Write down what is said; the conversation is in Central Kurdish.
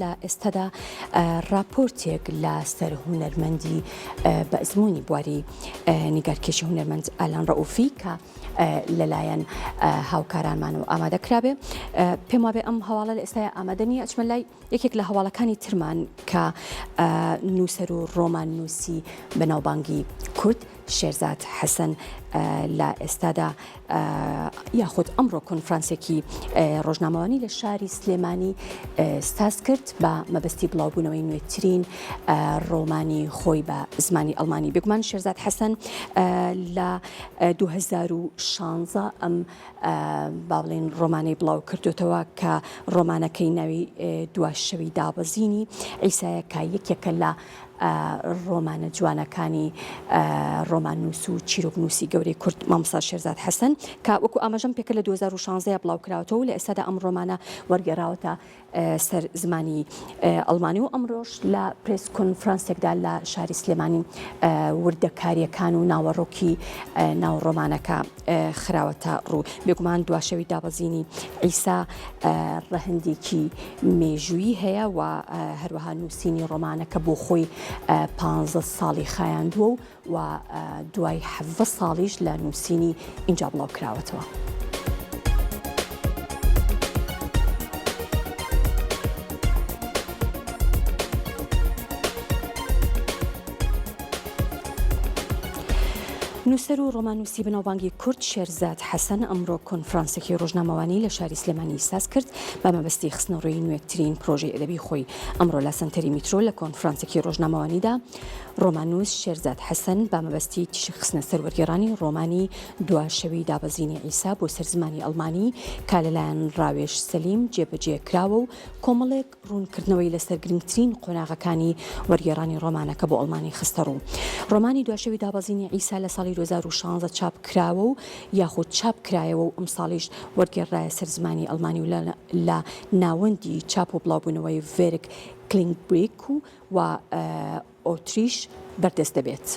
لە ئێستادا ڕاپۆرتێک لە سەر هونەرمەندی بە ئەزموونی بواری نیگارکێشی هونەرمەند ئالان ڕەئوفی کە لەلایەن هاوکارانمان و ئامادە کرابێ پێم وابێ ئەم هەواڵە لە ئێستایا ئامادە نییە ئەچمە لای یەکێک لە هەواڵەکانی ترمان کە نووسەر و ڕۆمان نووسی بەناوبانگی کورد شێرزاد حەسەن لە ئێستادا یاخود ئەمڕۆ کۆنفرانسێکی ڕۆژنامەوانی لە شاری سلێمانی ساز کرد بە مەبەستی بڵاوبوونەوەی نوێترین ڕۆمانی خۆی بە زمانی ئەڵمانی بێگومان شێرزاد حەسەن لە 2016 ئەم با بڵێین ڕۆمانەی بڵاو کردوتەوە کە ڕۆمانەکەی ناوی دوا شەوی دابەزینی عیسایە کە یەکێکە لە ڕۆمانە جوانەکانی ڕۆماننووس و چیرۆکنووسی گەورەی کورد مامۆستا شێرزاد حەسەن کە وەکو ئاماژەم پێکرد لە 2016 بڵاوکراوەتەوە و لە ئێستادا ئەم ڕۆمانە وەرگێڕاوەتە سەر زمانی ئەڵمانی و ئەمڕۆش لە پرێس کۆنفرانسێکدا لە شاری سلێمانی وردەکارییەکان و ناوەڕۆکی ناو ڕۆمانەکە خراوەتە ڕوو. بێگومان دواشەوی دابەزینی عیسا ڕەهەندێکی مێژوویی هەیە و هەروەها نووسینی ڕۆمانەکە بۆ خۆی پانزە ساڵی خایاندووە و دوای 17 ساڵیش لە نووسینی ئینجا بڵاو کراوەتەوە. نووسەر و ڕۆماننووسی بەناوبانگی کورد شێرزاد حەسەن ئەمڕۆ کۆنفرانسێکی ڕۆژنامەوانی لە شاری سلێمانی ساز کرد بە مەبەستی خستنەڕووی نوێترین پرۆژەی ئەدەبی خۆی ئەمڕۆ لە سەنتەری میترۆ لە کۆنفرانسێکی ڕۆژنامەوانیدا ڕۆماننووس شێرزاد حەسەن بە مەبەستی تیشک خستنە سەر وەرگێڕانی ڕۆمانی دوا شەوی دابەزینی عیسا بۆ سەر زمانی ئەڵمانی کە لەلایەن ڕاوێژ سەلیم جێبەجێ کراوە و کۆمەڵێک ڕوونکردنەوەی لەسەر گرنگترین قۆناغەکانی وەرگێڕانی ڕۆمانەکە بۆ ئەڵمانی خستەڕوو. ڕۆمانی دواشەوی دابەزینی عیسا لە ساڵی 2016 چاپ کراوە و یاخود چاپ کرایەوە و ئەمساڵیش وەرگێڕرایە سەر زمانی ئەڵمانی و لە ناوەندی چاپ و بڵاوبوونەوەی ڤێرک کلینگبریک و ئۆتریش بەردەست دەبێت.